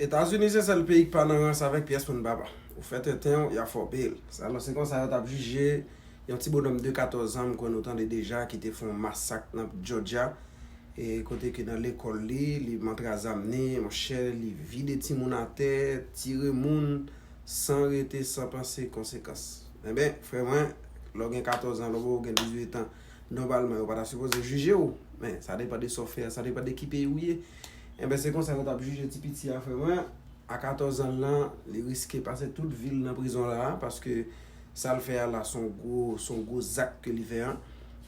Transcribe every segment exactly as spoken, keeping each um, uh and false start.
Etazini se sèl peyi k pa nan rans avèk pyès moun, papa. Ou fè tenten w, y a fè w peye l. Alò, se konsa yo t ap jije yon ti bonòm de katòz an, m kwè nou tande deja, ki te fè yon masak nan Georgia. E kote ke nan lekòl li, li mantra zam ni, monchè, li vide timoun atè, tire moun, san rete, san panse konsekans. Enben, frè mwen, lè w gen katòz an, lè w gen dizuit an, nòmalman, yo pa ta sipoze jije w. Men, sa depann de sa w fè a, sa depann de ki peyi w ye. Enben, se konsa yo t ap jije ti piti a, frè mwen. A katòz an lan, li riske pase tout vi l nan prizon la, paske sa l fè a la, se yon gwo, se yon gwo zak ke li fè an.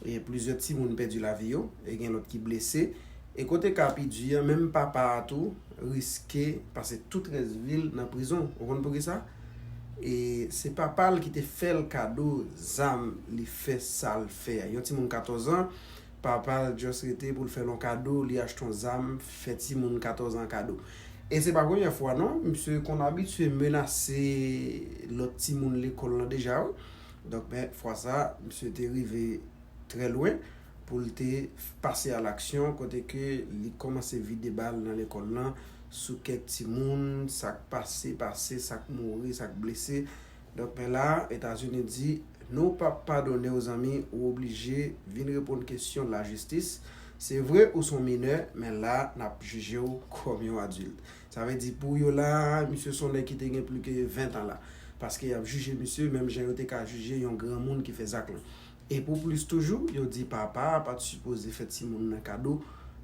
E plizyè timoun pèdi lavi yo, e gen lòt ki blese. E kote ka pi di an, menm papa a tou riske pase tout rès vi l nan prizon. Ou konn poukisa? E se papa l ki te fè l kado zam li fè sa l fè a. Yon timoun katòz an, papa l just rete pou l fè l yon kado, li achte yon zam, fè timoun katòz an kado. E se pa premyè fwa non, misye konn abitye menase lòt timoun lekòl lan deja, wi. Donk, men, fwa sa, misye te rive trè lwen pou l te pase a laksyon, kote ke li kòmanse vide bal nan lekòl lan sou kèk timoun, sa k pase, pase, sa k mouri, sa k blese. Donk, men la, Etazini di, nou p ap padone w, zanmi, ou oblije vin reponn kesyon lajistis. Se vre, ou se yon minè, men la, n ap jije w kòm yon adilt. Sa vle di, pou yo la, misye se yon nèg ki te gen plis ke ven tan la. Paske y ap jije misye menm jan yo te ka jije yon granmoun ki fè zak lan. E pou plis toujou, yo di papa a pa t sipoze fè timoun nan kado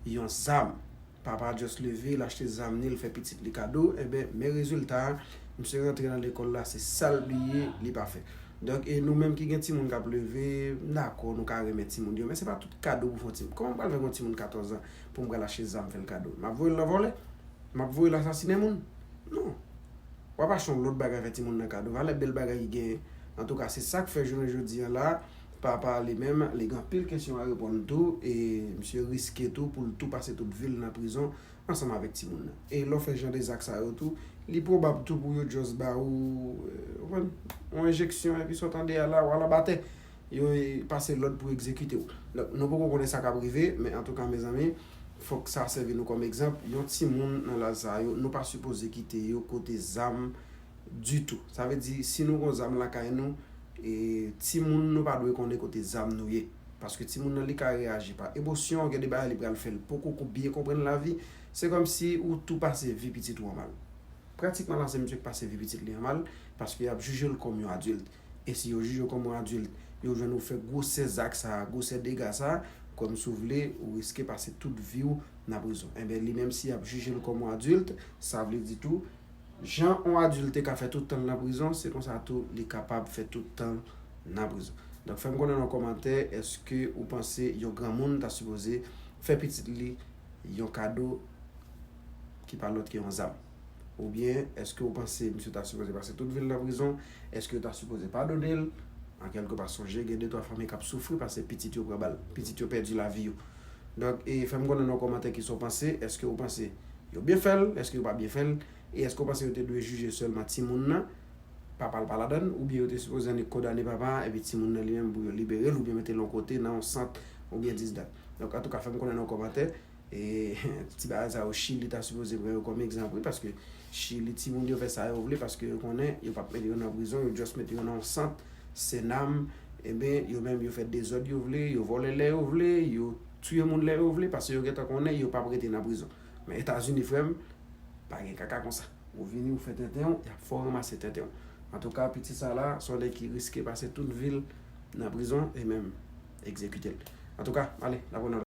yon zam. Papa a just leve, l achte zam ni, l fè pitit li kado. Enben, men rezilta a, misye rantre nan lekòl la, se sa l bliye, li pa fè. Donk, e nou menm ki gen timoun k ap leve, m dakò, nou ka renmen timoun yo, men se pa tout kado pou fè yon timoun. Kòman m pral fè yon timoun katòz an pou m pral achte zam fè l kado? M ap voye l nan vòlè? M ap voye l asasinen moun? Non. W ap achte yon lòt bagay fè timoun nan kado. Valè bèl bagay ki genyen. Antouka, se sa k fè jounen jodi a la, papa a li menm, li gen anpil kesyon a reponn tou, e misye riske tou pou l tou pase tout vi l nan prizon ansanm avèk timoun nan. E lè w fè jan de zak sa yo tou, li pwobab tou pou yo just ba ou, euh, ou konprann, yon enjeksyon, epi sa w tande a la, w al anba tè. Yo, eh, pase lòd pou egzekite w. Donk, nou poko konnen sa k ap rive, men antouka, mezanmi, fòk sa sèvi nou kòm egzanp. Yon timoun nan laj sa yo, nou pa sipoze kite yo kote zam ditou. Sa vle di, si nou gon zam lakay nou, e, timoun nou pa dwe konnen kote zam nou ye. Paske timoun nan, li ka reyaji pa emosyon, gen de bagay li pral fè, li poko ko-, byen konprann lavi. Se kòmsi ou tou pase vi pitit ou an mal. Pratikman la, se misye k pase vi pitit li an mal, paske y ap jije l kòm yon adilt. E si yo jije w kòm yon adilt, yo jwenn ou fè gwosè zak sa a, gwosè dega sa a, kòm si w vle, ou riske pase tout vi w nan prizon. Enben, li menm, si y ap jije l kòm yon adilt, sa vle di tou, jan yon adilt te ka fè tout tan l nan prizon, se konsa tou li kapab fè tout tan l nan prizon. Donk, fè m konnen nan kòmantè, èske ou panse yon granmoun ta sipoze fè pitit li yon kado ki pa lòt ke yon zam? Oubyen, èske ou panse misye ta sipoze pase tout vi l nan prizon? Èske yo ta sipoze padone l? An kèlke pa, sonje, gen de twa fanmi k ap soufri paske pitit yo pran bal, pitit yo pèdi lavi yo. Donk, e, fè m konnen nan kòmantè kisa w panse. Èske ou panse yo byen fè l? Èske yo pa byen fè l? E èske ou panse yo te dwe jije sèlman timoun nan? Papa l pa ladan l, oubyen yo te sipoze annik kondane papa a, epi timoun nan li menm pou yo libere l, oubyen mete l yon kote nan yon sant, oubyen dis dat. Donk, antouka, fè m konnen nan kòmantè, e, ti bagay sa yo, Chili ta sipoze pran yo kòm egzanp, wi, paske Chili, timoun yo fè sa yo vle, paske yo konnen yo p ap mete yo nan prizon, yo just mete yo nan yon sant, senam, enben, yo menm yo fè dezòd yo vle, yo vòlè lè yo vle, yo tiye moun lè yo vle, paske yo gentan konnen yo p ap rete nan prizon. Men Etazini, frè m, pa gen kaka konsa. Ou vini, ou fè tenten w, y ap fè w ranmase tenten w. Antouka, pitit sa la, se yon nèg ki riske pase tout vi l nan prizon e menm egzekite l. Antouka, ale, n ap wè nan